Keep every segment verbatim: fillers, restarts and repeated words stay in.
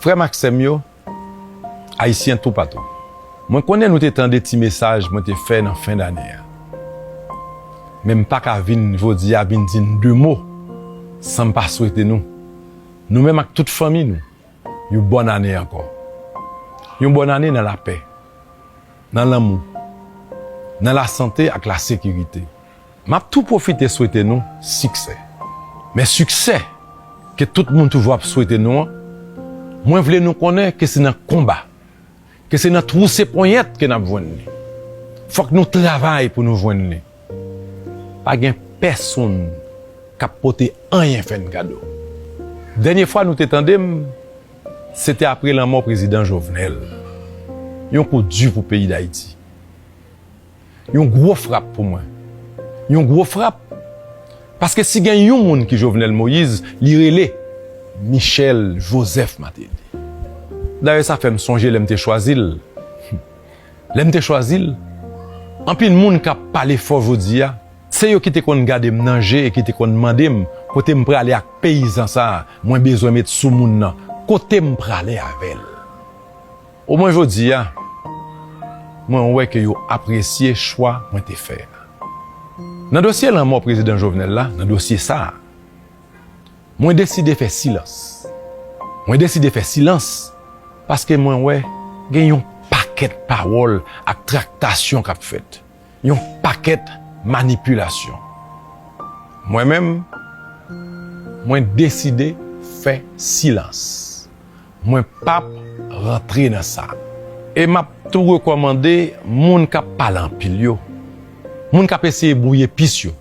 Frè m ak sè m yo, Ayisyen toupatou, mwen konnen nou te tande ti mesaj mwen te fè nan fen dane a. Men m pa ka vin jodi a vin di n de mo san m pa swete nou, nou menm ak tout fanmi nou, yon bòn ane ankò. Yon bòn ane nan lapè, nan lanmou, nan lasante ak lasekirite. M ap tou pwofite swete nou siksè. Men siksè ke tout moun toujou ap swete nou an, mwen vle nou konnen ke se nan konba, ke se nan twouse ponyèt ke n ap jwenn li. Fòk nou travay pou nou jwenn li. Pa gen pèsonn k ap pote anyen fè n kado. Dènye fwa nou te tande m, se te apre lanmò prezidan Jovenel. Yon kou di pou peyi Dayiti. Yon gwo frap pou mwen. Yon gwo frap. Paske si gen yon moun ki Jovenel Moïse, li rele Michel Joseph Martelly. Dayè, sa fè m sonje lè m te chwazi l. Lè m te chwazi l, anpil moun k ap pale fò jodi a, se yo ki te konn gade m nan je e ki te konn mande m kote m prale ak peyizan sa a mwen bezwen met sou moun nan, kote m prale avè l. Omwen jodi a, mwen wè ke yo apresye chwa mwen te fè a. Nan dosye lanmò prezidan Jovenel la, nan dosye sa a, mwen deside fè silans. Mwen deside fè silans paske mwen wè gen yon pakèt pawòl ak traktasyon k ap fèt. Yon pakèt manipilasyon. Mwen menm, mwen deside fè silans. Mwen p ap rantre nan sa. E m ap tou rekòmande moun k ap pale anpil yo, moun k ap eseye bwouye pis yo,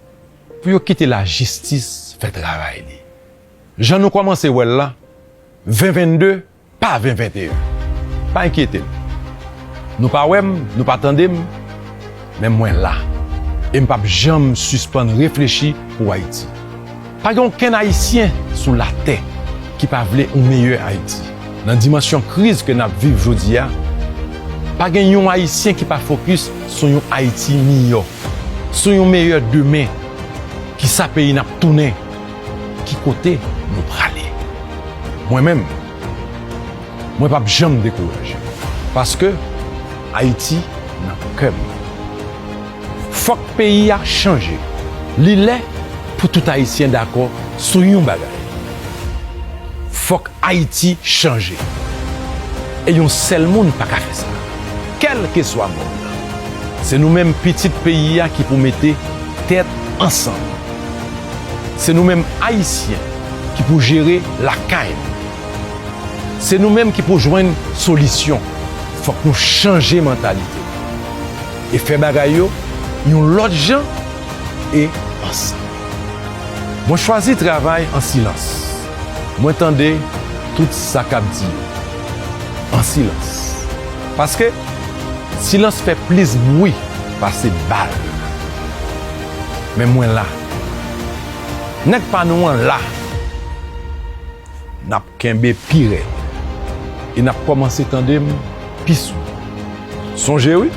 pou yo kite lajistis fè travay li. Jan nou kòmanse wè l la, ven vennde pa ven venteyen. Pa enkyete n. Nou pa wè m, nou pa tande m, men mwen la. E m p ap janm sispann reflechi pou Ayiti. Pa gen okenn Ayisyen sou latè ki pa vle yon meyè Ayiti. Nan dimansyon kriz ke n ap viv jodi a, pa gen yon Ayisyen ki pa fokis sou yon Ayiti miyò, sou yon meyè demen. Kisa peyi n ap tounen? Ki kote nou prale? Mwen menm, mwen p ap janm dekouraje. Paske Ayiti nan kè m. Fòk peyi a chanje. Li lè pou tout Ayisyen dakò sou yon bagay. Fòk Ayiti chanje. E yon sèl moun pa ka fè sa. Kèlkeswa mond lan. Se nou menm pitit peyi a ki pou mete tèt ansanm. Se nou menm Ayisyen ki pou jere lakay nou. Se nou menm ki pou jwenn solisyon. Fòk nou chanje mantalite e fè bagay yo yon lòt jan e ansanm. Mwen chwazi travay an silans. Mwen tande tout sa k ap di yo an silans. Paske silans fè plis bri pase bal. Men mwen la. Nèg pa nou an la. N ap kenbe pi rèd. E n ap kòmanse tande m pi souvè. Sonje wi.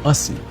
An silans.